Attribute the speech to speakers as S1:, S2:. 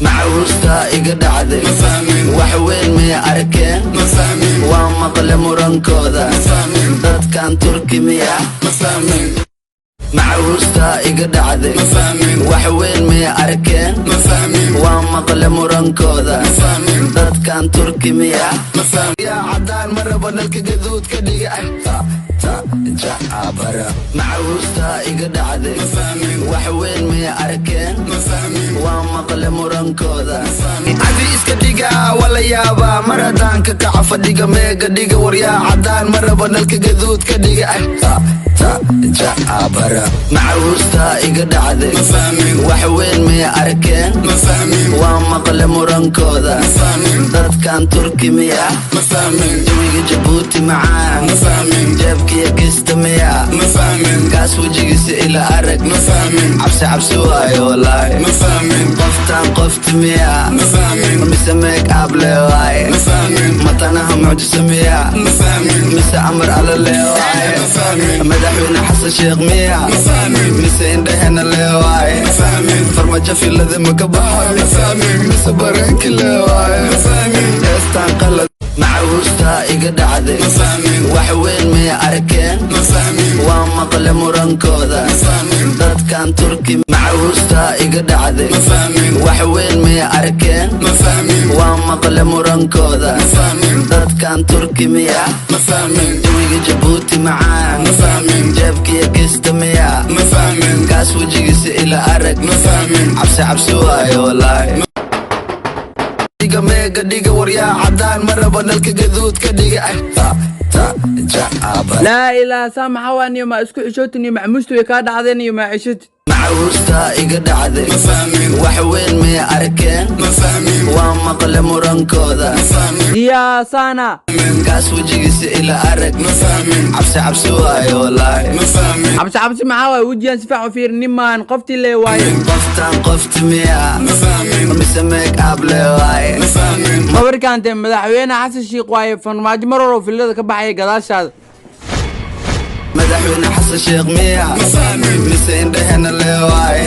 S1: Macawiista iga dhacday, wax weyn miyay arkeen? Waa maqle murankooda, dadkan Turki miya? Macawiista iga dhacday, wax weyn miyay arkeen? Waa maqle murankooda, dadkan Turki miya? Cadaan ma rabo, nalka gaduud ka dhiga. Macawiista iga dhacday, wax weyn miyay arkeen? Waa maqle murankooda. Cadi iska dhiga, waa la yaabaa mar haddaan ka kaco fadhiga. Meega dhiga, waryaa, cadaan ma rabo, nalka gaduud ka dhiga. Macawiista iga dhacday, wax weyn miyay arkeen? Waa maqle murankooda, dadkan Turki miya? Jawiga Jabuuti macaan, jeebkiya kista miya? Kaas wejigiisa ila arag, cabsi cabsi waayo walaahi. Qoftaan qofti miya mise make up le waaye? Matanaha mucjisa miya mise amar alla le waaye? Madaxweyne Xasan Sheekh miya mise indhahena le waaye? Farmajo filada ma ka baxo mise bareenki le waaye? Heestaan qalad. Macawiista iga dhacday, wax weyn miyay arkeen? Waa maqle murankooda, dadkan Turki. Macawiista iga dhacday, wax weyn miyay arkeen? Waa maqle murankooda, dadkan Turki miya? Jawiga Jabuuti macaan, jeebkiya kista miya? Kaas wejigiisa ila arag, cabsi cabsi waayo walaahi. Dhiga, meega dhiga, waryaa, cadaan ma rabo, nalka gaduud ka dhiga.
S2: Laa ilaaha, saa maxaa waa niyo? Ma isku xishootin iyo macmuustu way kaa dhacdeen iyo maa cishotid?
S1: Macawiista iga dhacday, wax weyn miyay arkeen? Waa maqle murankooda.
S2: Diyaasana.
S1: Kaas wejigiisa ila arag, cabsi cabsi waayo walaahi.
S2: Cabsi cabsi maxaa waay? Wejigan si fiican u fiiri, nin maahan, qoftii lee waaye.
S1: Qoftaan qofti miya mise make up le waaye?
S2: Sawirkan dee madaxweyne Xasan Sheikh waaye. Farmaajo mar hore oo filada ka baxaya gadaashaada.
S1: Madaxweyne Xasan Sheekh miya mise indhahena le waaye?